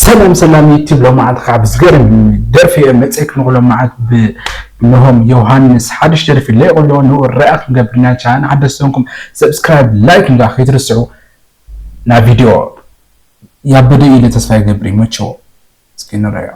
ሰላም ሰላም ዩቲብ፣ ሎማዓንቲ ከዓ ብዝገርም ደርፊ እየ መፅእክን። ሎማዓት ብንሆም ዮሃንስ ሓድሽ ደርፊ ለይቆሎ ንኡ ረኣ ክንገብርና ቻን ሓደሽ ሰንኩም ሰብስክራይብ ላይክ እንዳ ከይትርስዑ። ናብ ቪድዮ ያበደ ኢለ ተስፋ ይገብር ይመቸው። እስኪ ንረዮ።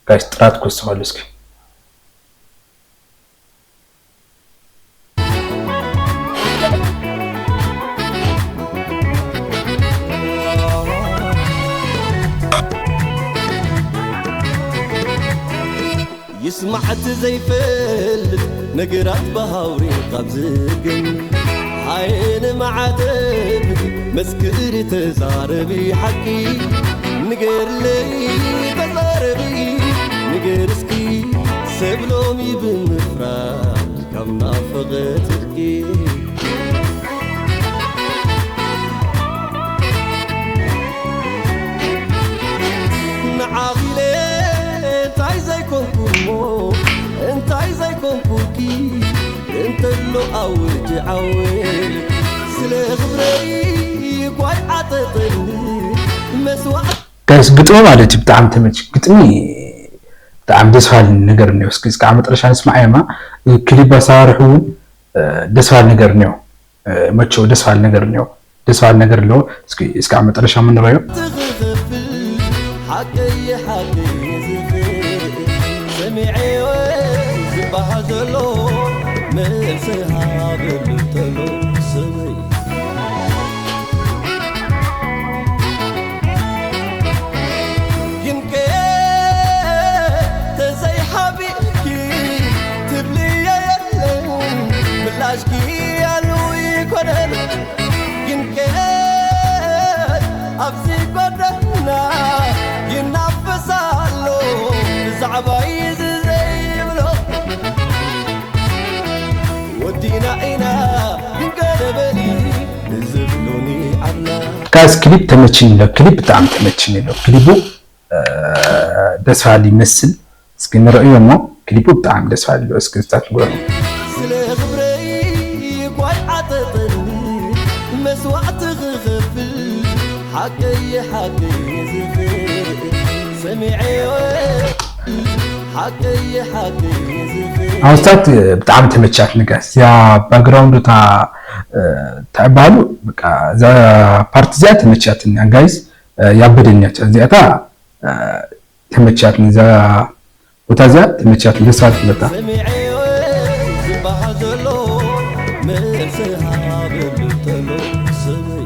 ጋይስ ጥራት ክወስኸሉ እስኪ። ይስማዕ እቲ ዘይፈልጥ ነገራት ብሃውሪ ካብ ዝግን፣ ሃየ ንመዓተብ መስክሪ ተዛረቢ ሓቂ፣ ንገርለይ ተዛረቢ፣ ንገር እስኪ ሰብ ሎሚ ብምፍራድ ካብ ናፈቐትኪ። ንዓኺለ እንታይ ዘይኮንኩ እሞ እንታይ ዘይኮንኩልኪ፣ እንተሎ ኣውጅ ዓወል ስለ ክብረይ ጓይ ዓጠጠኒ መስዋዕት። ጋይስ ግጥሚ ማለት እዩ ብጣዕሚ ተመች ግጥሚ ብጣዕሚ ደስ ባል ነገር ነው። እስኪ እስከ መጨረሻ ንስማዕ የማ ክሊፕ ኣሰራርሑ እውን ደስ ባል ነገር ነው። መቸው ደስ ባል ነገር ነው። ደስ ባል ነገር ኣለዎ። እስኪ እስከ መጨረሻ ምን ረዮ። ትኽኽፍል ሓቀይ ሓቂ ዝኽእል ሰሚዐዮ ዝበሃል ዘሎ መልሲ ሃበሉ ተሎ ሰበይ። ግንከ ተዘይሓቢእኪ ትብልዮ የለን ምላሽኪ ኣሉ ይኮነን። ግንከ ኣብዚ ጎደና ይናፈስ ኣሎ ብዛዕባይ እዚ ዘይብሎ። ወዲና ኢና ግን ገለ በሊ ንዝብሉኒ ኣምላኽ። ጋይስ ክሊፕ ተመችኒ ኣሎ። ክሊፕ ብጣዕሚ ተመችኒ ኣሎ። ክሊፑ ደስ ባሃሊ ይመስል። እስኪ ንርእዮ እሞ ክሊፑ ብጣዕሚ ደስ ባሃሊ ኣሎ። እስኪ ዝታት ንግበሩ። ስለ ክብረይ ጓይ ዓጠጠኒ መስዋዕቲ ክኸፍል ሓቀይ ሓቂ ዝኽእል ሰሚዐዮ ሓቀይ ሓቂ ዝኽእል ኣውስታት ብጣዕሚ ተመቻትኒ ጋይስ። እዚኣ ባክግራውንድ እታ እንታይ ይበሃሉ በቃ እዛ ፓርት እዚኣ ተመቻትኒ ጋይስ። ያበደኛት እዚኣታ ተመቻትኒ እዛ ቦታ እዚኣ ተመቻትኒ ደስ ባሃልቲ ቦታ። ሰሚዐዮ ዝበሃል ዘሎ መልሲ ሃበሉ ተሎ ሰበይ።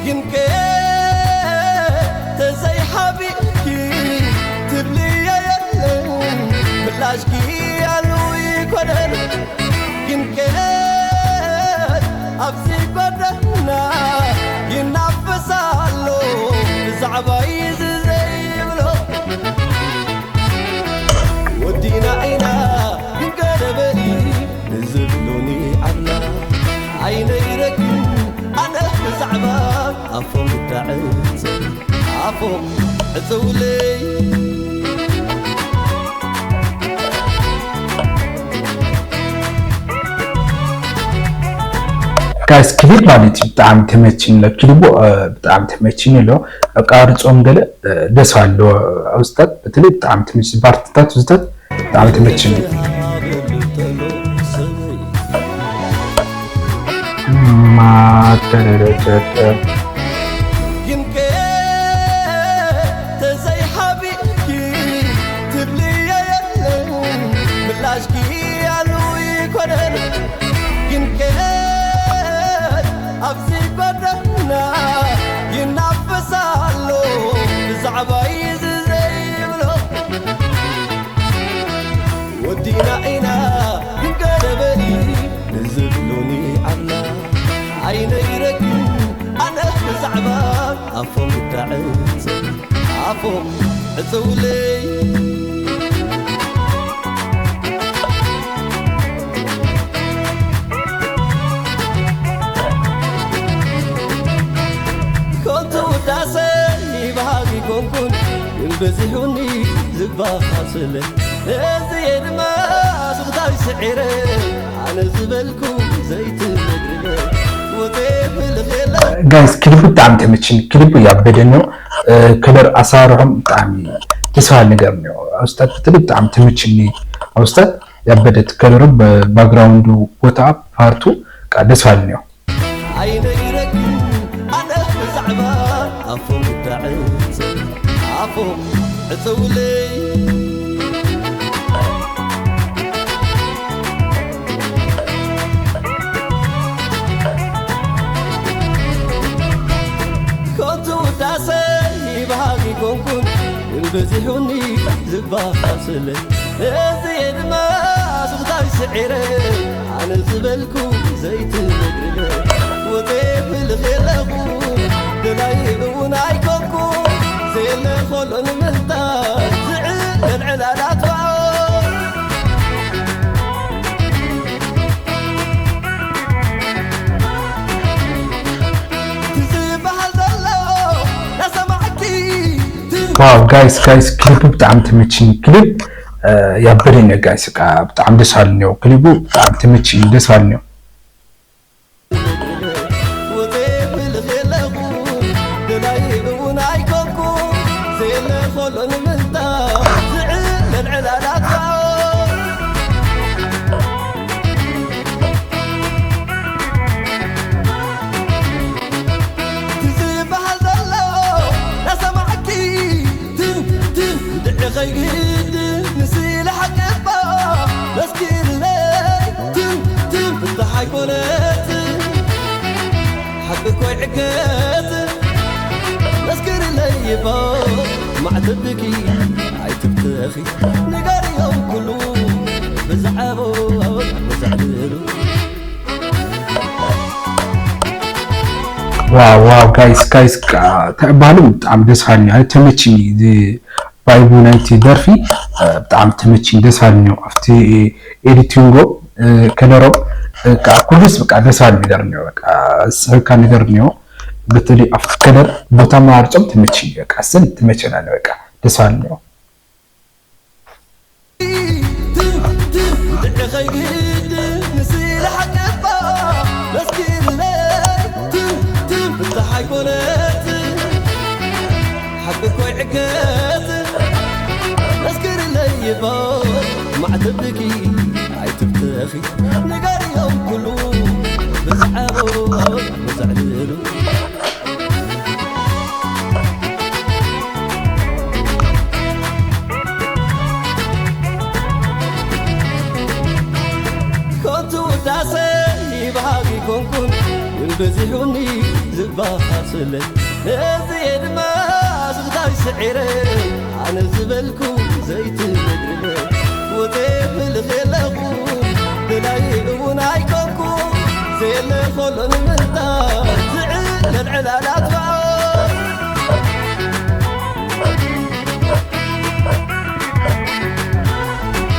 ግንከ ተዘይሓቢእኪ ትብልዮ የለን ምላሽኪ ኣሉ ይኮነን። ግንከ ኣብዚ ጎደና ይናፈስ ኣሎ ብዛዕባይ እዚ ዘይብሎ። ወዲና ኢና ግን ገለ በሊ ንዝብሉኒ ኣምላኽ ኣይነግረክን ኣነ ብዛዕባ ኣፎም ይዳዕጽ ኣፎም ዕጽውለይ። ጋይስ ክሊፕ ማለት እዩ ብጣዕሚ ተመችኒ ኣሎ። ክሊፑ ብጣዕሚ ተመችኒ ኣሎ። ኣቃርጾም ገለ ደስ ኣሎ። ኣውስታት በተለይ ብጣዕሚ ተመች ፓርትታት ውስታት ብጣዕሚ ተመችኒ። ማተረረረረ ግንከ ተዘይሓቢእኪ ትብልዮ የለን ምላሽኪ ኣሉ ይኮነን። ግንከ ኣብዚ ጎደና ይናፈስ ኣሎ ብዛዕባይ እዚ ዘይብሎ። ወዲና ኢና ግን ገለ በሊ ንዝብሉኒ ኣምላኽ ኣይነግረክን ኣነ ብዛዕባ ኣፎም ይዳዕጽ ኣፎም ዕጽውለይ። ኩን ግን በዚሑኒ ዝባኻስለ ነዚየ ድማ ስቕታይ ስዒረ ኣነ ዝበልኩ ዘይትነግርለ ወጤ ብልኽ የለ ጋይስ ክሊፑ ብጣዕሚ ተመችኒ። ክሊፑ ያበደ ነው። ከለር ኣሰራርሖም ብጣዕሚ ደስ በሃሊ ነገር ነው። ኣውስታት ብትል ብጣዕሚ ተመችኒ። ኣውስታት ያበደት ከለሩ ባክግራውንዱ ቦታ ፓርቱ ደስ በሃሊ ነው። ኣይነግረክን ኣነ ብዛዕባ ኣፎም ክዳዕጽ ኣፎም ዕጸውለይ ከንቱ ውዳሰ ይብሃግ ይኮንኩን ግን በዚሑኒ ዝባኻስለ እዚየ ድማ ስቕታይ ስዒረ ኣነ ዝበልኩ ዘይትነግርለ ወጤ ብልኽ የለኹ ደላይ እውን ኣይኮንኩ ዘየለ ኾሎ ንምንታ ዝዕለል ዕላላት ዋው ጋይስ ጋይስ ክሊፕ ብጣዕሚ ተመችኝ። ክሊፕ ያበደኝ ጋይስ፣ በቃ በጣም ደስ አለኝ። ክሊፑ በጣም ተመችኝ፣ ደስ አለኝ። ዋው ዋው ጋይስ ጋይስ ተባሉ ብጣዕሚ ደስ በሃሊ ተመችኒ። ቫይቡ ናይቲ ደርፊ ብጣዕሚ ተመችኒ፣ ደስ በሃሊ። ኣብቲ ኤዲቲንጎ ከለሮም ኩሉስ በቃ ደስ በሃሊ ነገር እኒኦ፣ በቃ ዝስሕብካ ነገር እኒኦ። በተለይ ኣብቲ ከለር ቦታ ማርጾም ተመችኒ፣ በቃ ስን ተመቸና በቃ ደስ በሃሊ እኒኦ።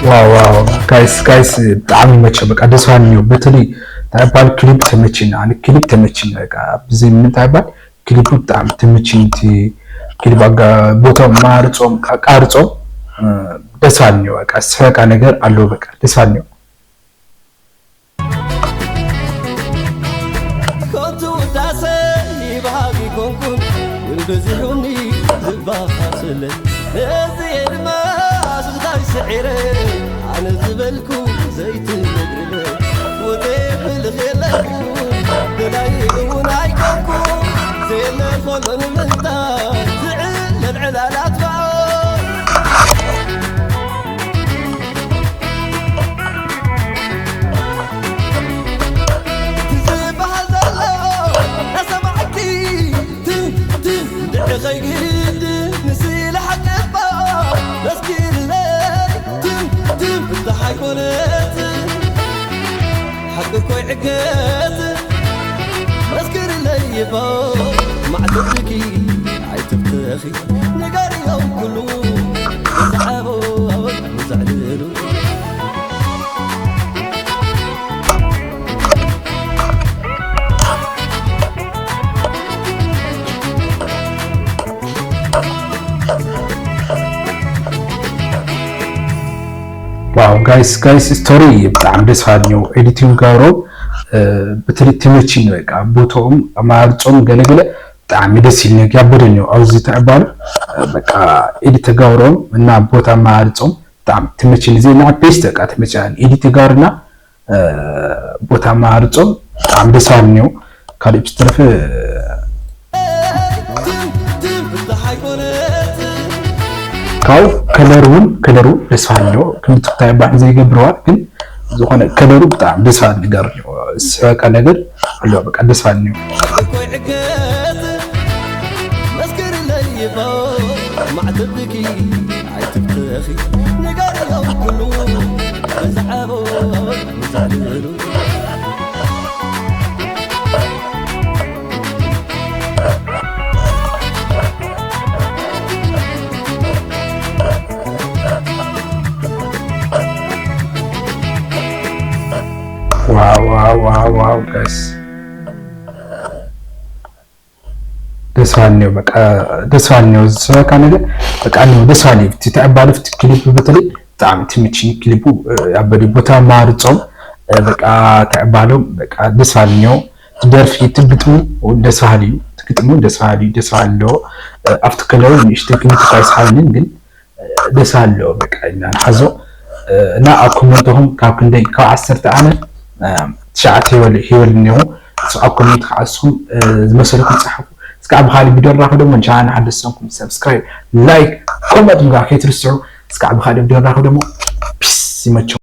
ዋው ዋው ጋይስ ጋይስ ብጣዕሚ ይመቸ። በቃ ደስ በሃሊ እኒኦ። በተለይ ታይባል ክሊፕ ተመችና፣ ኣነ ክሊፕ ተመችና። በቃ ብዘይ ምንም ታይባል ክሊፕ ብጣዕሚ ተመችኒ። እቲ ክሊፕ ኣጋ-፣ ቦታው ማርጾም ኣቃርጾም ደስ በሃሊ እኒኦ። በቃ ዝስሕበካ ነገር ኣለዎ። በቃ ደስ በሃሊ እኒኦ። ጋይስ ጋይስ ስቶሪ ብጣዕሚ ደስ ባልኒ ኤዲቲንግ ጋሮም ብትልት ትመችኒ በቃ ቦታኦም ኣማርጾም ገለገለ ብጣዕሚ ደስ ይልኒ ያበደኒ ኣብዚ ተዕባሉ በቃ ኤዲት ተጋብሮም እና ቦታ ኣማርጾም ብጣዕሚ ትመችኒ ዜና ቤስት በቃ ትመችኒ ኤዲት ተጋርና ቦታ ኣማርጾም ብጣዕሚ ደስ ባልኒ ካልእ ብዝተረፈ ካብ ከለር እውን ከለሩ ደስ ባልኒ ክምትክታይ ባሕን ዘይገብርዋ ግን ዝኾነ ከለሩ ብጣዕሚ ደስ ባል ነገር ስበካ ነገር ኣሎ በቃ ደስ ባል ዋው ዋው ዋው ዋው ጋይስ ደስ ባልኒዮ በቃ ደስ ባልኒዮ ዝስበካ ነገር በቃ ኒዮ ደስ ባልኒ እቲ ተዕባለ እቲ ክሊፕ በተለይ ብጣዕሚ ትምችኒ ክሊፑ ኣብ በዲ ቦታ ማርጾም በቃ ተዕባሎም በቃ ደስ ባልኒዮ ደርፊ ትግጥሙ ደስ ባልዩ ትግጥሙ ደስ ባልዩ ደስ ባልዶ ኣብቲ ከለው ንእሽተይ ክሊፕ ካይስሓብንን ግን ደስ ኣሎ በቃ ኢና ንሓዞ እና ኣብ ኮመንትኹም ካብ ክንደይ ካብ ዓሰርተ ኣነ ትሽዓተ ይበል ይበል እኒኹ ኣብ ኮመንት ከዓስኹም ዝመሰለኩም ጸሓፉ እስከ ኣብ ኻሊ ቪድዮ ራኸ ደሞ ንቻና ሓደሰንኩም ሰብስክራይብ ላይክ ኮመንት ምጋ ከይትርስዑ እስከ ኣብ ኻሊ ቪድዮ ራኸ ደሞ ፒስ ይመቸው